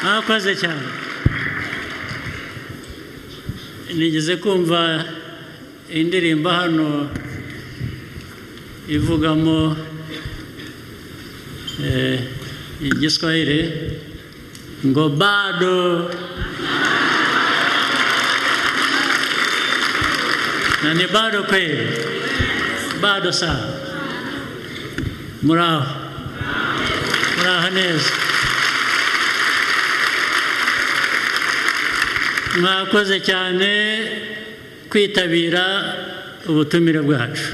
Mwakoze cyane. Nigeze kumva indirimbo hano ivugamo igiswahili ngo bado na ni bado kweli, bado sana. Muraho, muraho neza. Mwakoze cyane kwitabira ubutumire bwacu.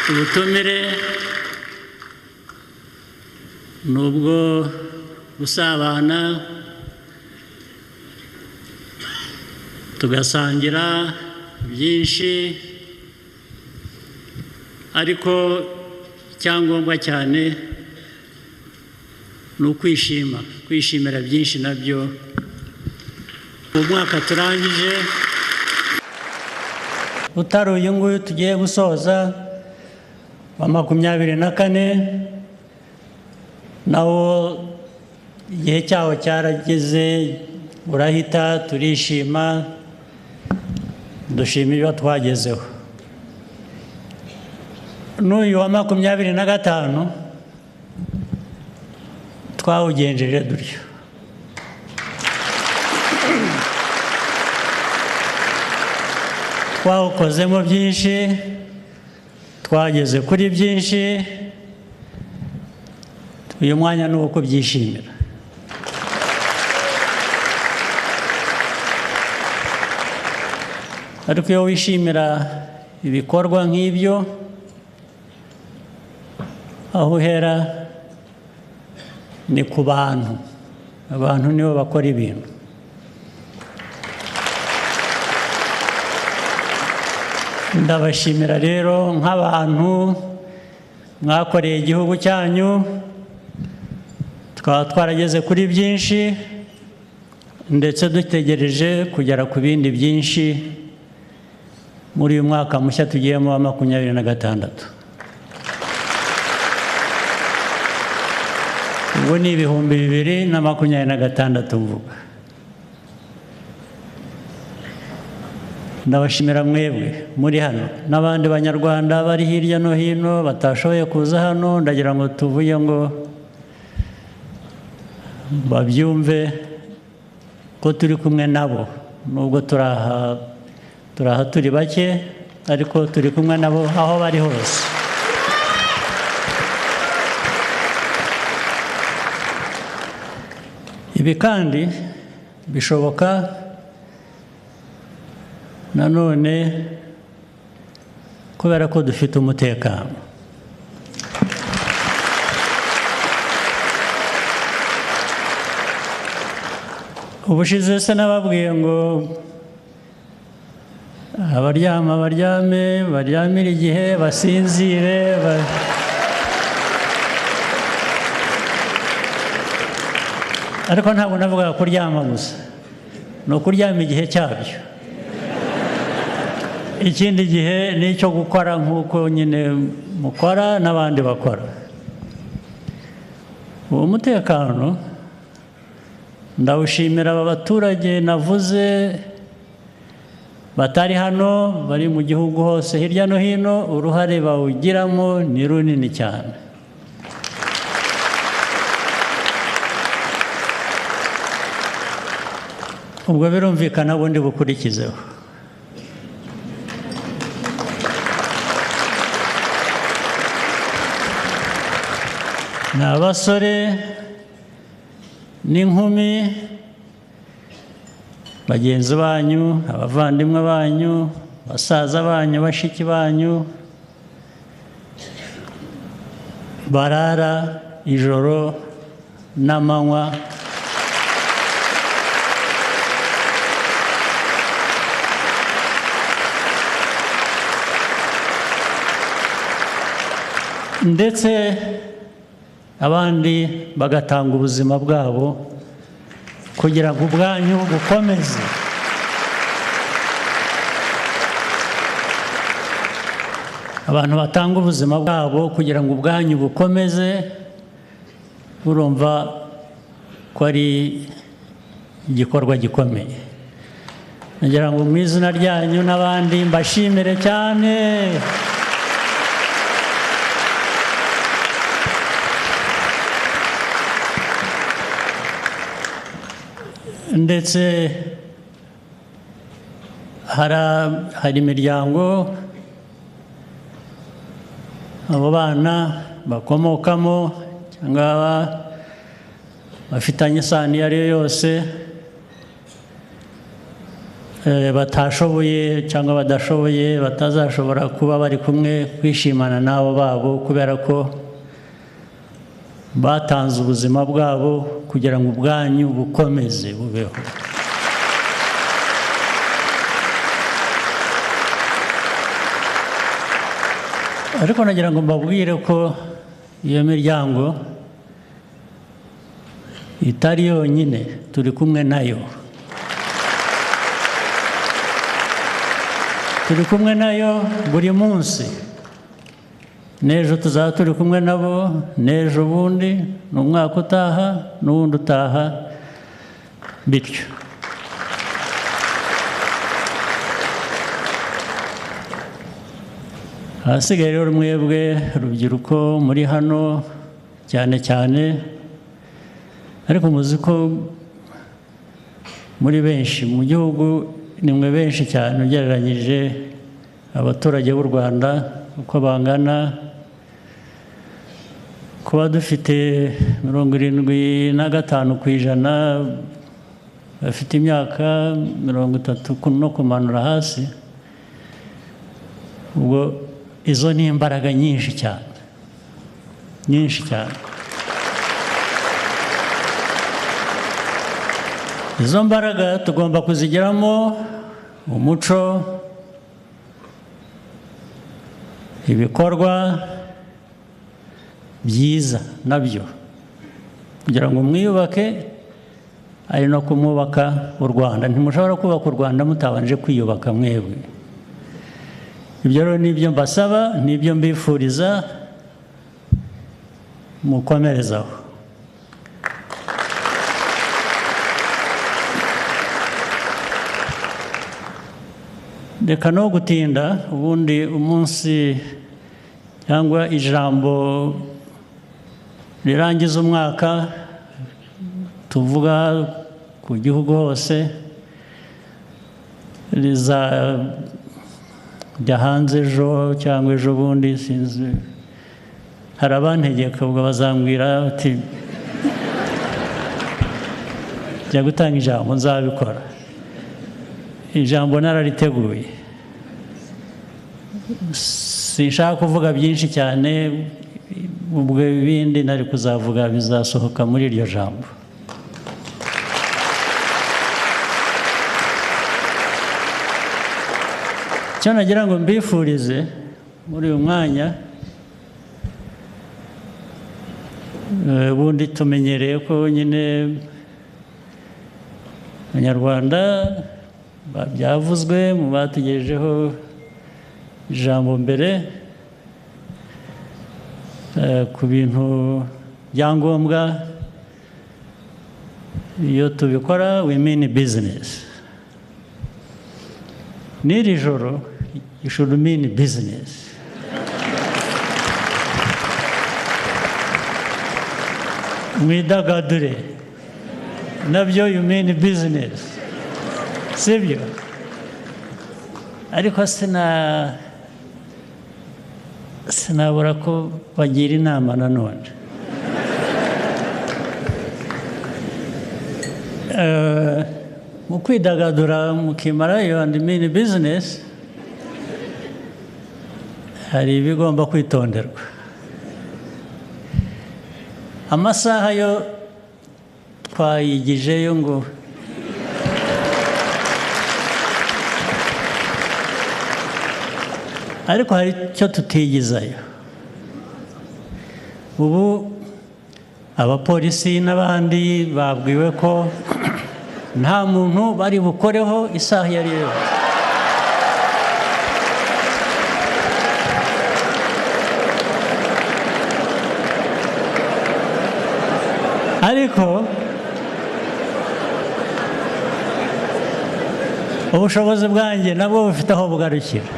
Ubutumire nubwo gusabana tugasangira byinshi, ariko icyangombwa cyane ni ukwishima, kwishimira byinshi nabyo. Umwaka turangije utari uyu nguyu tugiye gusoza wa 24, nawo igihe cyawo cyarageze, urahita, turishima, dushima ibyo twagezeho. N'uyu wa 25 twawugenjeje dutyo. Twawukozemo byinshi, twageze kuri byinshi. Uyu mwanya ni uwo kubyishimira. Ariko iyo wishimira ibikorwa nk'ibyo, aho uhera ni ku bantu. Abantu nibo bakora ibintu. Ndabashimira rero nk'abantu mwakoreye igihugu cyanyu, tukaba twarageze kuri byinshi, ndetse dutegereje kugera ku bindi byinshi muri uyu mwaka mushya tugiyemo wa 26. Ubu ni 2026 mvuga. Ndabashimira mwebwe muri hano n'abandi banyarwanda bari hirya no hino batashoboye kuza hano. Ndagira ngo tuvuye ngo babyumve ko turi kumwe nabo, nubwo turaha turi bake, ariko turi kumwe nabo aho bari hose. Ibi kandi bishoboka nanone kubera ko dufite umutekano. Ubushize se nababwiye ngo abaryama baryame, baryamire igihe, basinzire, ariko ntabwo navuga kuryama gusa, ni ukuryama igihe cyabyo. Ikindi gihe ni icyo gukora nk'uko nyine mukora n'abandi bakora. Uwo mutekano ndawushimira aba baturage navuze batari hano, bari mu gihugu hose hirya no hino, uruhare bawugiramo ni runini cyane. Ubwo birumvikana bundi bukurikizeho. Ni abasore n'inkumi bagenzi banyu, abavandimwe banyu, basaza banyu, bashiki banyu, barara ijoro n'amanywa ndetse abandi bagatanga ubuzima bwabo kugira ngo ubwanyu bukomeze. Abantu batanga ubuzima bwabo kugira ngo ubwanyu bukomeze, Urumva ko ari igikorwa gikomeye. Nagira ngo mu izina ryanyu n'abandi mbashimire cyane. Ndetse hari imiryango abo bana bakomokamo cyangwa bafitanye isano iyo ari yo yose, batashoboye cyangwa badashoboye, batazashobora kuba bari kumwe kwishimana n'abo babo kubera ko batanze ubuzima bwabo kugira ngo ubwanyu bukomeze bubeho. Ariko nagira ngo mbabwire ko iyo miryango itari yonyine, turi kumwe nayo. Turi kumwe nayo buri munsi. N'ejo tuzaba turi kumwe nabo, n'ejo bundi, n'umwaka utaha, n'uwundi utaha, bityo. Ahasigaye rero mwebwe rubyiruko muri hano cyane cyane, ariko muzi ko muri benshi mu gihugu, ni mwe benshi cyane ugereranyije abaturage b'u Rwanda uko bangana. Kuba dufite 75% bafite imyaka 30 no kumanura hasi, ubwo izo ni imbaraga nyinshi cyane, nyinshi cyane. Izo mbaraga tugomba kuzigiramo umuco, ibikorwa byiza nabyo, kugira ngo mwiyubake ari no kumwubaka u Rwanda. Ntimushobora kubaka u Rwanda mutabanje kwiyubaka mwebwe. Ibyo rero nibyo mbasaba, nibyo mbifuriza, mukomerezaho. Reka no gutinda, ubundi umunsi cyangwa ijambo rirangiza umwaka tuvuga ku gihugu hose rizajya hanze ejo cyangwa ejo bundi, sinzi. Hari abantegeka ubwo bazambwira bati jya gutanga ijambo, nzabikora. Ijambo narariteguye, sinshaka kuvuga byinshi cyane, ubwo ibindi nari kuzavuga bizasohoka muri iryo jambo. Icyo nagira ngo mbifurize muri uyu mwanya, ubundi tumenyereye ko nyine Abanyarwanda byavuzwe mu batugejejeho ijambo mbere ku bintu byangombwa, iyo tubikora we mean business. N'iri joro you should mean business. Mwidagadure nabyo you mean business, sibyo? Ariko sinabura ko bagira inama nanone. Mu kwidagadura mukimara iyo and mean business, hari ibigomba kwitonderwa. Amasaha yo twayigijeyo ngo ariko hari icyo tutigizayo. Ubu abapolisi n'abandi babwiwe ko nta muntu bari bukoreho isaha iyo ari yo yose. Ariko ubushobozi bwanjye nabwo bufite aho bugarukira.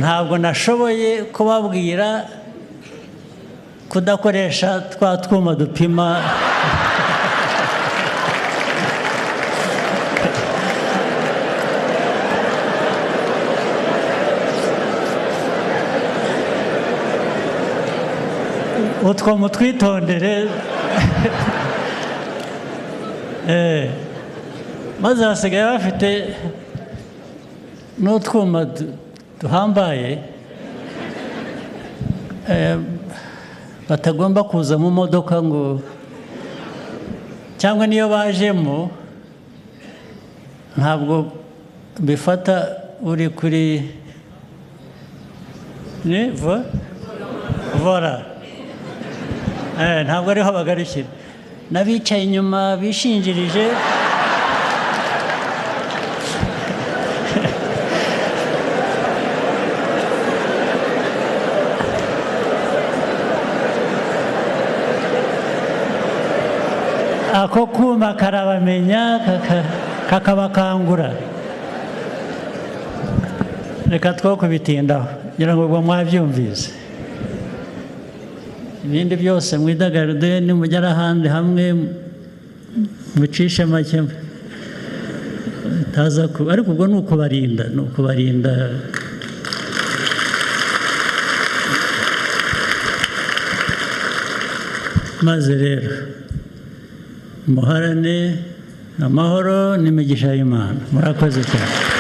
Ntabwo nashoboye kubabwira kudakoresha twa twuma dupima. Utwo mutwitondere. Maze basigaye bafite n'utwuma duhambaye batagomba kuza mu modoka ngo, cyangwa niyo bajemo ntabwo bifata uri kuri ni vora. Ntabwo ariho bagarukira, n'abicaye inyuma bishingirije. Ako kuma karabamenya kakabakangura. Reka two kubitindaho ngira ngo ubwo mwabyumvise. Ibindi byose mwidagarde nimugera ahandi hamwe mucishe make taza, ariko ubwo ni ukubarinda, ni ukubarinda. Maze rero muharane amahoro n'imigisha y'Imana. Murakoze cyane.